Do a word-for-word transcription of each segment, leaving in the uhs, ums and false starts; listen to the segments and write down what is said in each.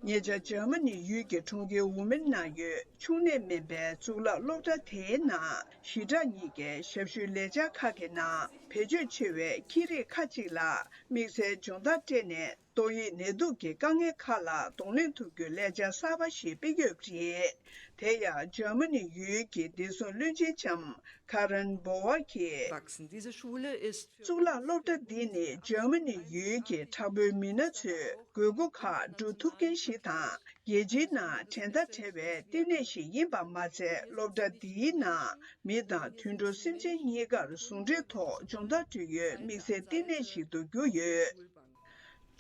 ཉེ་ཆར་འཇར་མ་ནི་ཡུལ་གྱི་གྲོང་ཁྱེར་ཝུ་མེན་ནང་ཡོད་ཕྱུགས་ནད་སྨན་པའི་གཙུག་ལག་སློབ་གྲྭ་དེའི་ནང་ཞི་དྲག་གཉིས་ཀའི་ཞབས་ཞུའི་ལས་འཆར་ཁག་གི་ནང་བེད་སྤྱོད་ཆེ་བའི་ཁྱི་རིགས་ཁག་ཅིག་ལ་དམིགས་བསལ་སྦྱོང་བརྡར་སྤྲད་ནས། ཏོག་དབྱིབས་ནད་དུག་གི་དཀའ་ངལ་ཁག་ལ་གདོང་ལེན་ཐུབ་རྒྱུའི་ལས་འཆར་གསར་པ་ཞིག་སྤེལ་ཡོད་པ་རེད། དེ་ཡང་འཇར་མ་ནི་ཡུལ་གྱི་བདེ་སྲུང་བློན་ཆེན་ལྕམ་ཁ་རན་བོ་ཝར་གྱིས། Wachsen. Diese Schule ist für གཙུག་ལག་སློབ་གྲྭ་འདི་ནི་འཇར་མ་ནི་ཡུལ་གྱི་དྲག་པོའི་མི་སྣ་ཚོས་དགོས་མཁོ་ཁག་བསྒྲུབ་ཐུབ་མཁན་ཞིག་དང་། རྒྱལ་སྤྱིའི་ནང་འགྲན་ཟླ་བྲལ་བའི་ལྟེ་གནས་ཤིག་ཡིན་པ་མ་ཟད། སློབ་གྲྭ་འདིའི་ནང་མི་དང་དུད་འགྲོ་སེམས་ཅན་གཉིས་ཀར་ཟུང་འབྲེལ་ཐོག་སྦྱོང་བརྡར་སྤྲོད་ཡུལ་དམིགས་བསལ་ལྟེ་གནས་ཤིག་ཏུ་གྱུར་ཡོད།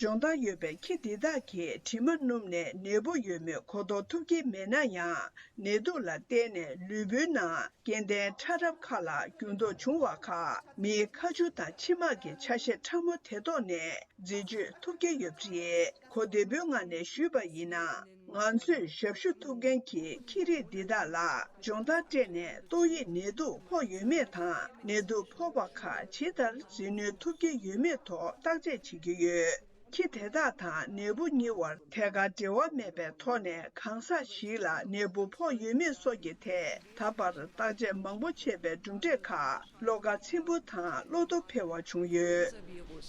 སྦྱོང་བརྡར་ཡོད་པའི་ཁྱི་འདི་དག་གིས་དྲི་མ་སྣོམ་ནས་ནད་འབུ་ཡོད་མེད་གོ་རྟོགས་ཐུབ་ཀྱི་མེད་ན་ཡང་། ནད་དུག་ལ་བརྟེན་ནས་ལུས་པོའི་ནང་སྐྱེ་ལྡན་ཕྲ་རབ་ཁག་ལ་འགྱུར་ལྡོག་བྱུང་བ་ཁག་མིའི་ཁ་ཆུ་དང་མཆིལ་མ་གི་ཆ་ཤས་ཕྲ་མོ་དེ་ཐོག་ནས་འཛད་སྤྱོད་ཐུབ་ཀྱི་ཡོད་པ་རེད། གོ་བདེ་པོའི་ངང་ནས་ཞུས་པ་ཡིན་ན། ང་ཚོས་ཞབས་ཞུ་ཐུབ་མཁན་གྱི་ཁྱི་རིགས་འདི་དག་ལ་སྦྱོང་བརྡར་སྤྲད་ནས་ཏོག་དབྱིབས་ནད་དུག་ཕོག་ཡོད་མེད་དང་། ནད་དུག་ཕོག་པ་ཁག་ཇི་ལྟར་འཛིན་གྲོན་ཐུབ་ཀྱི་ཡོད་མེད་ཐོག་བརྟག་དཔྱད་བྱེད་ཀྱི་ཡོད། ཁྱི་དེ་དག་དང་ནད་འབུ་གཉིས་བར་ཐད་ཀར་འབྲེལ་བ་མེད་པའི་ཐོག་ནས་གང་ཟག་ཞིག་ལ་ནད་འབུ་ཕོག་ཡོད་མེད་སོགས་ཀྱི་ཐད་ད་བར་བརྟག་དཔྱད་མང་པོ་བྱས་པའི་གྲུབ་འབྲས་ཁག་བློ་དགའ་ཚིམ་པོ་དང་བློ་དོ་འཕེར་བ་བྱུང་ཡོད། Dieser Virus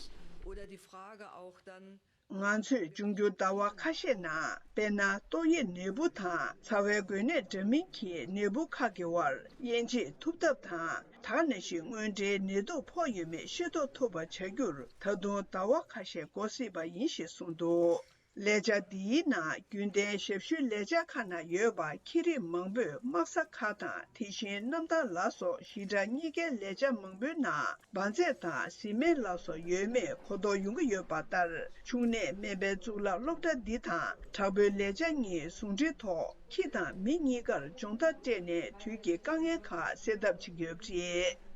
oder die Frage auch dann ང་ཚོས་འབྱུང་འགྱུར་ཟླ་བ་ཁ་ཤས་ནང་། དཔེར་ན། ཏོག་དབྱིབས་ནད་འབུ་དང་ཚ་བའི་འགོས་ནད་འདྲ་མིན་གྱི་ནད་འབུ་ཁག་གི་དབར་དབྱེ་འབྱེད་ཐུབ་ཐབས་དང་། ད་ག་ནང་བཞིན་དངོས་འབྲེལ་ནད་དུག་ཕོག་ཡོད་མེད་ཤེས་རྟོགས་ཐུབ་པ་བྱ་རྒྱུར་ད་དུང་ཟླ་བ་ཁ་ཤས་འགོར་སྲིད་པ་ཡིན་ཞེས་གསུངས་འདུག་ལས་འཆར་འདིའི་ནང་རྒྱུན་ལྡན་ཞབས་ཞུའི་ལས་འཆར་ཁག་ནང་ཡོད་པ་ཁྱི་རིགས་མང་པོས་དམག་ས་ཁག་དང་། དེ་བཞིན་གནམ་ཐང་ལ་སོགས་ཞི་དྲག་གཉིས་ཀའི་ལས་འཆར་མང་པོའི་ནང་འབར་རྫས་དང་བཟི་སྨན་ལ་སོགས་ཡོད་མེད་གོ་རྟོགས་ཡོང་གི་ཡོད་པ་ལྟར། ཕྱུགས་ནད་སྨན་པའི་གཙུག་ལག་སློབ་གྲྭ་འདི་དང་དྲག་པོའི་ལས་འཆར་གཉིས་ཟུང་འབྲེལ་ཐོག་ཁྱི་དང་མི་གཉིས་ཀར་སྦྱོང་བརྡར་སྤྲད་ནས་དུས་ཀྱི་དཀའ་ངལ་ཁག་སེལ་ཐབས་བྱེད་ཀྱི་ཡོད་པ་རེད།